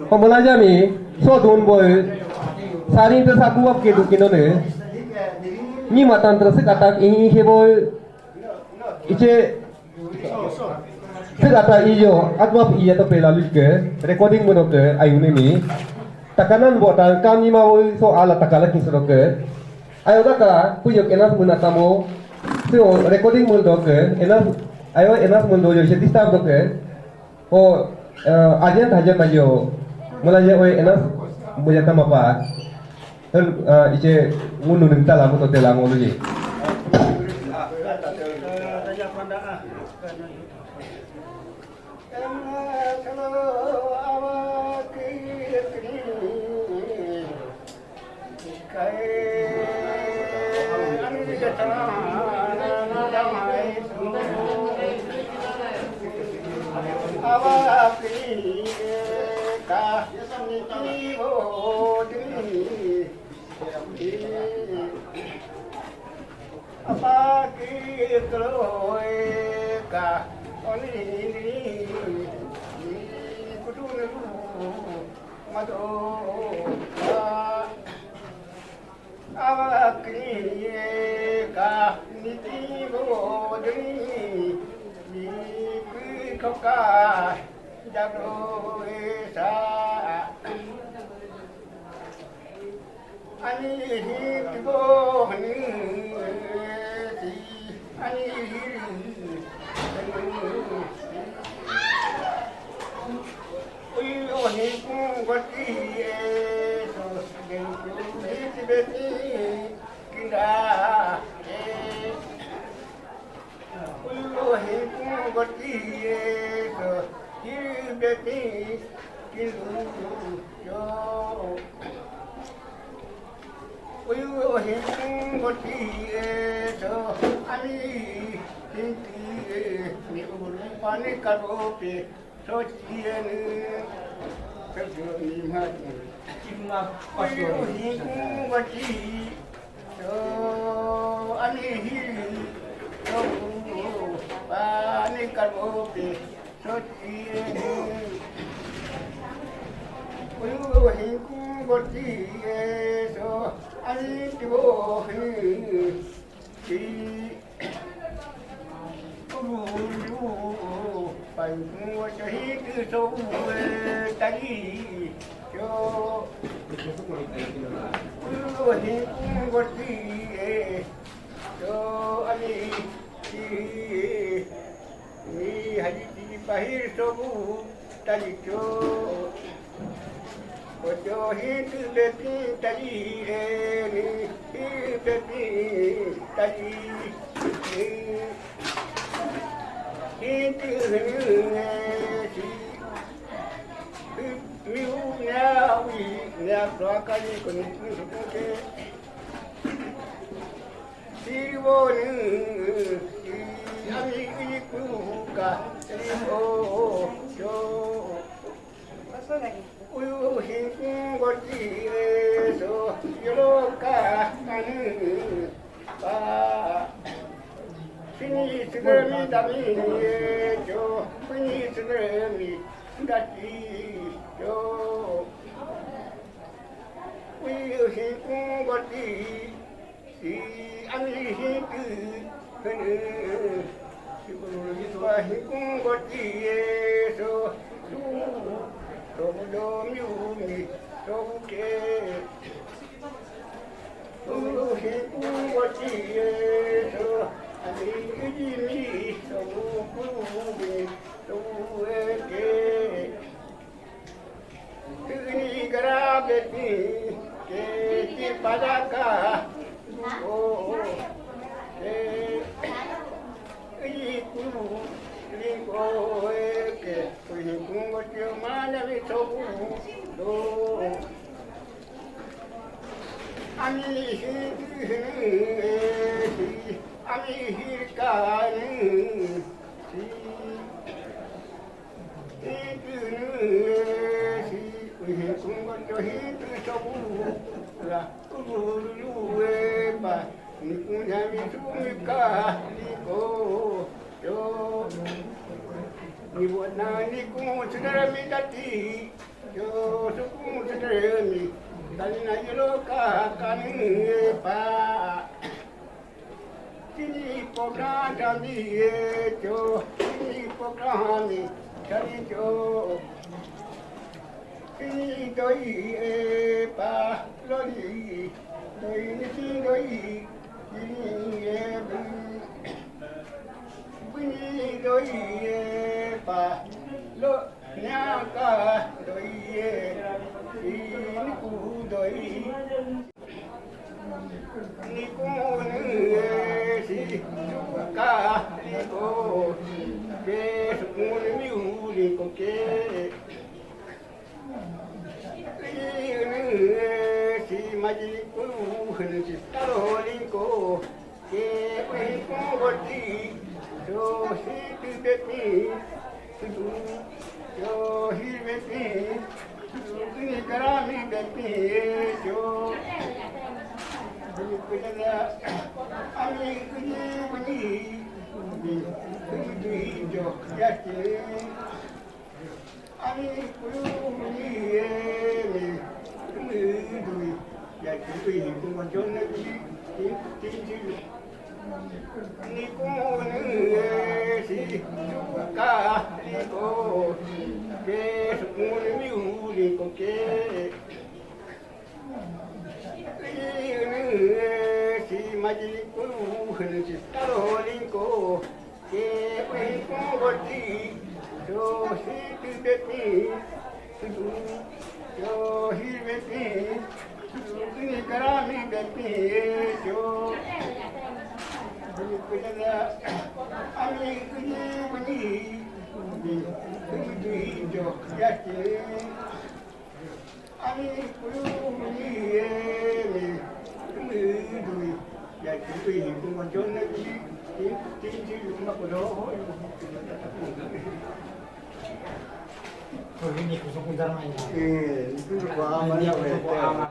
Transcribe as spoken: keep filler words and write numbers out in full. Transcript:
Pemulajami, so dun boy, saring te sabu ap ke dukinone. Ni matan terse katak ini ke boy, iche, se kata iyo, atma iya to pela luke, recording mono ke, ayune mi. Takanan bo tan kami ma boy so ala takala kin so ke. Ayo daka, puyok enas muna tamo, so recording mono ke, enas, ayo enas mono yo, se disturb ke. O, eh, ajen tajen majo. Mula je oi enas mulia tama pa. Hel, eh, iche munu ning tala muto tela ngolu je. Apa ki kloe ka oni ni ni kudu ni lu ma do ka awa ki ka ni ti bo de ni ni ki ko ka ja do e sa. Ani hi ti bo ni ti ani hi ri. Ui o hi ku go ti e so de ku hi ti be ti kinda e. Ui o hi ku go ti e so hi be ti kindu yo. Uyu hin boti e so ani hinti e ni ulu pani kadope so tiene so ni ma uyu hin boti so ani hin so pani kadope so tiene. Uyu hin ku boti e so ani tibo hin ti ulu pai ku so hin ti so e tali yo. Uyu hin ku boti e so ani ti ni haji ti pahir so bu tali cho. Ojo hitu bepi tali e ni hitu bepi tali ni hitu ni si. Mi u na wi na doa kali ko ni ni ke. Siribonu, ami ikuka, ribo, yo. Uyu hinkun goti, so, yoloka, anu, pa. Fini sidami dami, yo. Fini sidami dati, yo. Uyu hinkun goti, si ami hiti hene. Wa hinkun goti e so su so do mi u mi so ke. Uyu hinkun goti e so ami hiti mi so ku mi so e ke. Ini garabe ti ke ti padaka. Oh, ke ini kulu liko ke kuhi kungo tio mana mi tobu. Do. Ami hi hi hi ami hi ka ni. Hintu nu si uhe kungo to hintu sobu la ulu e ba ni kunya mi sumi ka ni ko yo. Ni buat na ni ku sedermi dati, yo suku sedermi, dan na yelo ka kami pa. Kini program kami e cho, kini program kami cho. Kini doi e pa lori, doi ni kini doi, kini e bu. Bini doi e pa lo nya ka doi e, ini ku doi. Ni ku ni e si ka ni ko ke su ku ni mi u ni ko ke. Si maji ku hnu si taro lingko ke ku hnu ko ti so si tu be pi tu so hi be pi tu ni karami be pi so ni ku na ami ku ni ku ni ku ni jo ya ti. Ani kulu ni e ni ni dui ya dui ku ma jon na ni ti ti ti ni ku ni e si ka ni ko ke su ku ni mi u ni ko ke. Si maji ku hnu si taro lingko ke ku hnu ko ti so si tu be pi tu so hi be pi tu ni karami be pi so ni ku na ami ku ni ku ni ku ni jo ya ti. Ani ku ni e ni ku ni dui ya dui ku ma jon na ni ti ti ti ma ko do ho. Ko ni ku so ku dar mai. Eh, itu ko ama ya.